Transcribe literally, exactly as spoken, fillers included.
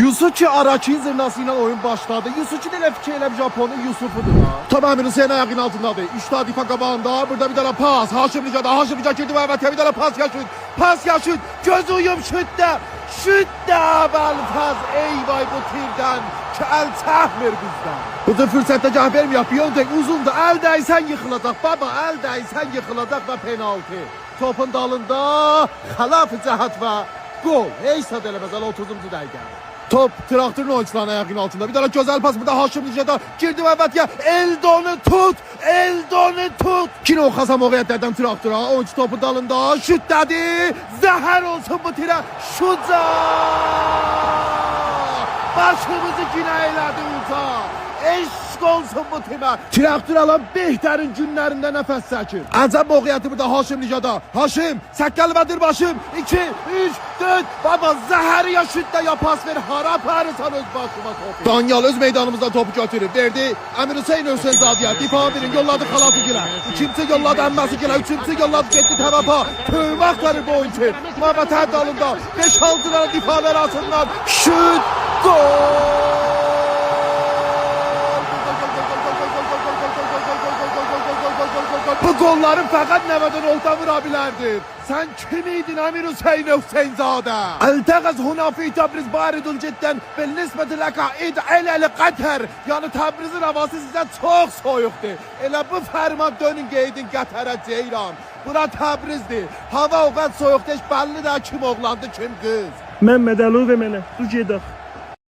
یوسوکی آراکین زیرناسی ایله اویون باشلادی. یوسوکی ده ائله فیکیر ائله بیل ژاپونون یوسوفودور ها. توپ امیرحسینین آیاغینین آلتیندادیر. اوچ دفعه دفاع قاباغیندا. بورادا بیر دنه پاس. هاشم نژادا، هاشم نژاد گیردی محوطه‌یه، بیر دنه پاس یا شوت. پاس یا شوت. گؤزو یوم شوتدا. شوتدا ابوالفضل. ای وای بو تیردن کی ال چکمیر بیزدن. بو جور فرصتده گرک وئرمه‌یک. پیونتک اوزوندو. ال دیسن ییخیلاجاق. بابا، ال دیسن ییخیلاجاق و پنالتی. توپون دالیندا خلاف جهت و گل. هئچ زاد ائله‌مز، هله اوتوزونجو دقیقه. توپ تراکتورون اویونچولارینین آیاغینین آلتیندا. بیر دنه گؤزل پاس بورادا هاشم نژادا. گیردی محوطه‌یه. الدونو توت، الدونو توت. یئنه او خاصا موقعیتلردن تراکتورا. اویونچو توپون دالیندا. شوتلادی. زهر اولسون بو تیره. شجاع. باشیمیزی گینه ائله‌دی اوجا. عشق اولسون بو تیمه. تراکتور آلان بهترین گونلرینده نفس چکیر. عجب موقعیتی بورادا هاشم نژادا. هاشم، سققل و دیر باشیم. ایکی، اوچ، دؤرد. بابا، زهری یا شوتلا یا پاس وئر. هارا آپاریرسان اؤز باشینا توپو؟ دانیال اؤز میدانیمیزدا توپو گؤتوروب وئردی. امیرحسین حسین‌زاده‌یه. دفاعی بیرین یوللادی خلاف گیله. ایکینجی یوللادی عمه‌سی گیله. اوچونجو یوللادی گئتدی طرفه. تؤوبه آختاریر بو اویونچو. محوطه‌نین دالیندا. بئش-آلتی دنه دفاع آراسیندان. شوت! گل! بو گللری فقط نوه‌دن اوخدا وورا بیلردی. سن کیم ایدین، امیرحسین حسین‌زاده؟ التقط هنا في تبريز بارد جداً بالنسبة لك إلى قطر. یعنی تبریزین هاواسی سیزه چوخ سویوقدور. ائله بو فرمان دؤنون گئدین قطره، جئیران. بورا تبریزدیر. هاوا او قدر سویوقدور، هئچ بللی دئییل کیم اوغلاندی، کیم قیز. ممد، الو وئر منه، دور گئدک.